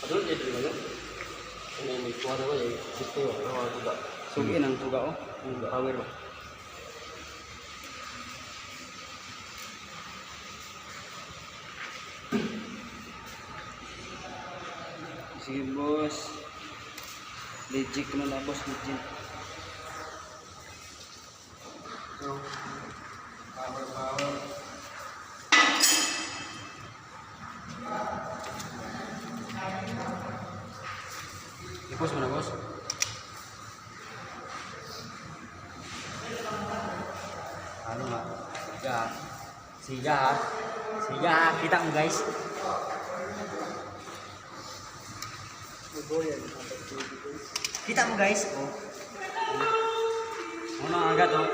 Doon dito ba yun? Ano yung kuha na ba eh? Gusto yun. Ano ang tuga? Sugin ang tuga oh. Ang power ba? Sige, boss. Legit ko na lang, boss, legit. Power, power. I-post mo na, boss. Ano nga? Siga. Siga. Siga. Kita mo, guys. Kita mo, guys. Oh. Ano ang agad oh.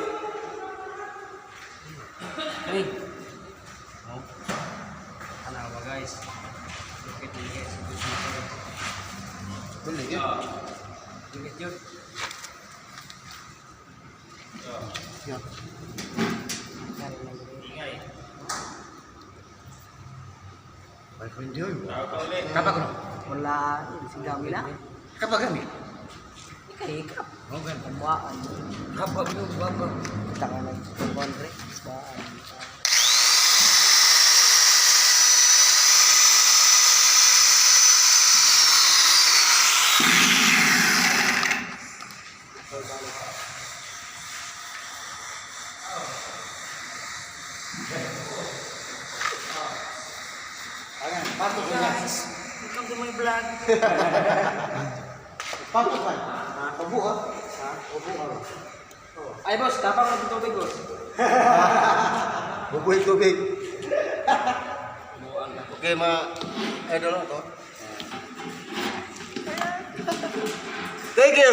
Hey. Oh. Tanawa, guys. Lukit na, guys. Boleh ke? Lukit yun. Ya. Kapag ko no? Wala, sigaw nila. Kapag kami? Ika-hikap. Okay. Buwaan. Kapag yun, kapag. Kita ka nag-kondre. Buwaan. Patok na. Guys, welcome to my vlog. Patok man. Pabu ah. Pabu ah. Ay boss, tapang mo tubig, boss. Bubuhay tubig. Okay, mga idol to. Thank you.